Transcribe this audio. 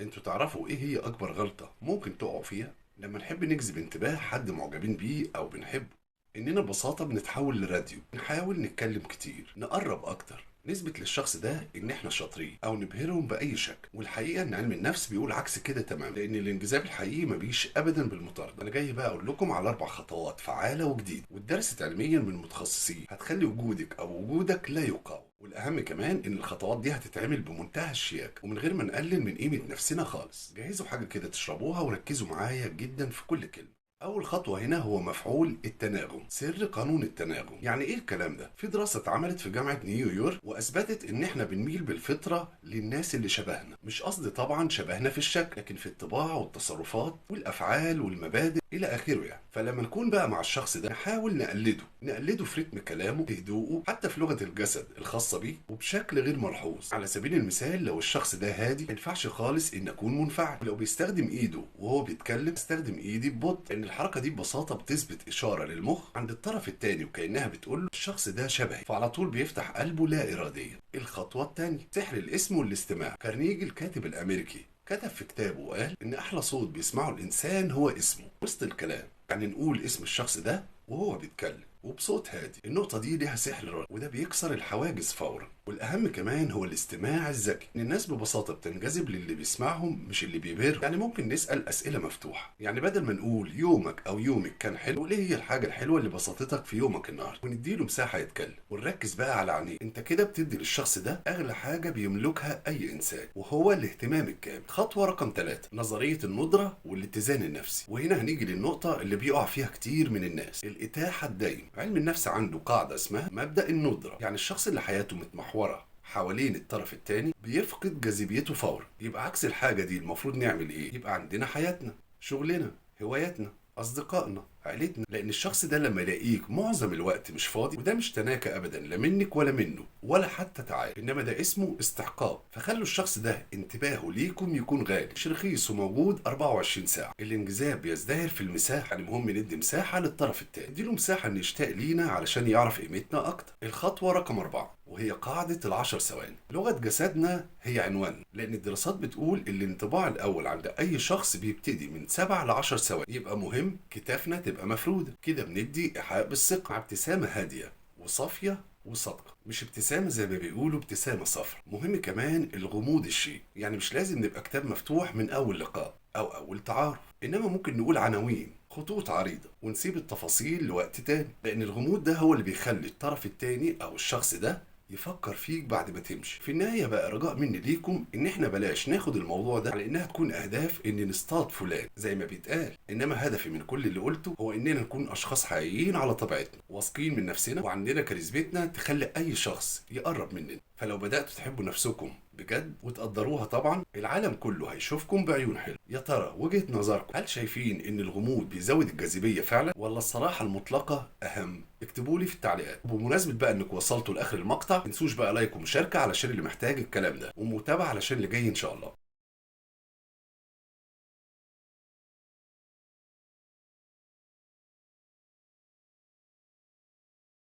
انتوا تعرفوا ايه هي اكبر غلطة ممكن تقعوا فيها؟ لما نحب نجذب انتباه حد معجبين بيه او بنحبه، اننا ببساطة بنتحول لراديو، نحاول نتكلم كتير، نقرب اكتر، نثبت للشخص ده ان احنا شاطرين او نبهرهم باي شكل. والحقيقة ان علم النفس بيقول عكس كده تماما، لان الانجذاب الحقيقي ما بيجيش ابدا بالمطارده. انا جاي بقى اقول لكم على 4 خطوات فعاله وجديدة واتدرست علميا من متخصصين، هتخلي وجودك او وجودك لا يقاوم. والاهم كمان ان الخطوات دي هتتعمل بمنتهى الشياكه ومن غير ما نقلل من قيمة نفسنا خالص. جهزوا حاجة كده تشربوها وركزوا معايا جدا في كل كلمة. أول خطوة هنا هو مفعول التناغم، سر قانون التناغم. يعني إيه الكلام ده؟ في دراسة اتعملت في جامعة نيويورك وأثبتت إن إحنا بنميل بالفطرة للناس اللي شبهنا، مش قصدي طبعا شبهنا في الشكل، لكن في الطباع والتصرفات والأفعال والمبادئ إلى آخره يعني. فلما نكون بقى مع الشخص ده نحاول نقلده في رتم كلامه، في هدوءه، حتى في لغة الجسد الخاصة بيه، وبشكل غير ملحوظ. على سبيل المثال لو الشخص ده هادي ما ينفعش خالص إن أكون منفعل، ولو بيستخدم إيده وهو بيتكلم استخدم إيدي ببطء، لأن الحركة دي ببساطة بتثبت إشارة للمخ عند الطرف الثاني وكأنها بتقول له الشخص ده شبهي، فعلى طول بيفتح قلبه لا إراديا. الخطوة الثانية سحر الاسم والاستماع. كارنيجي الكاتب الأمريكي كتب في كتابه وقال إن أحلى صوت بيسمعه الإنسان هو اسمه وسط الكلام، يعني نقول اسم الشخص ده وهو بيتكلم وبصوت هادي. النقطة دي ليها سحر رهيب، وده بيكسر الحواجز فورا. والأهم كمان هو الاستماع الذكي، إن الناس ببساطة بتنجذب للي بيسمعهم مش اللي بيبهرهم. يعني ممكن نسأل أسئلة مفتوحة، يعني بدل ما نقول يومك أو يومك كان حلو، ليه هي الحاجة الحلوة اللي بسطتك في يومك النهاردة، ونديله مساحة يتكلم، ونركز بقى على عينيه. أنت كده بتدي للشخص ده أغلى حاجة بيملكها أي إنسان، وهو الاهتمام الكامل. خطوة رقم 3 نظرية الندرة والاتزان النفسي. وهنا هنيجي للنقطة اللي بيقع فيها كتير من الناس، الإتاحة الدايمة. علم النفس عنده قاعدة اسمها مبدأ الندرة، يعني الشخص اللي حياته متمحورة حوالين الطرف الثاني بيفقد جاذبيته فورا. يبقى عكس الحاجة دي المفروض نعمل ايه؟ يبقى عندنا حياتنا، شغلنا، هواياتنا، أصدقائنا، عائلتنا، لأن الشخص ده لما يلاقيك معظم الوقت مش فاضي، وده مش تناكة أبدا لا منك ولا منه ولا حتى تعال، إنما ده اسمه استحقاق. فخلوا الشخص ده انتباهه ليكم يكون غالي مش رخيص وموجود 24 ساعة. الانجذاب بيزدهر في المساحة، يعني مهم ندي مساحة للطرف التاني، نديله مساحة إن يشتاق لينا علشان يعرف قيمتنا أكتر. الخطوة رقم 4 وهي قاعدة 10 ثواني. لغة جسدنا هي عنوان، لأن الدراسات بتقول الانطباع الأول عند أي شخص بيبتدي من 7 ل 10 ثواني. يبقى مهم كتافنا تبقى مفرودة كده، بندي إيحاء بالثقة مع ابتسامة هادية وصافية وصادقة، مش ابتسامة زي ما بيقولوا ابتسامة صفرا. مهم كمان الغموض الشيء، يعني مش لازم نبقى كتاب مفتوح من أول لقاء أو أول تعارف، إنما ممكن نقول عناوين، خطوط عريضة، ونسيب التفاصيل لوقت تاني، لأن الغموض ده هو اللي بيخلي الطرف التاني أو الشخص ده يفكر فيك بعد ما تمشي. في النهاية بقى رجاء مني ليكم ان احنا بلاش ناخد الموضوع ده على انها تكون اهداف ان نصطاد فلان زي ما بيتقال، انما هدفي من كل اللي قلته هو اننا نكون اشخاص حقيقيين على طبيعتنا، واثقين من نفسنا، وعندنا كاريزمتنا تخلي اي شخص يقرب مننا. فلو بدأتوا تحبوا نفسكم بجد وتقدروها طبعا، العالم كله هيشوفكم بعيون حلوة. يا ترى وجهة نظركم، هل شايفين ان الغموض بيزود الجاذبية فعلا ولا الصراحة المطلقة اهم؟ اكتبوا لي في التعليقات. وبمناسبة بقى انكم وصلتوا لاخر المقطع، ما تنسوش بقى like ومشاركة علشان اللي محتاج الكلام ده، ومتابعة علشان اللي جاي ان شاء الله.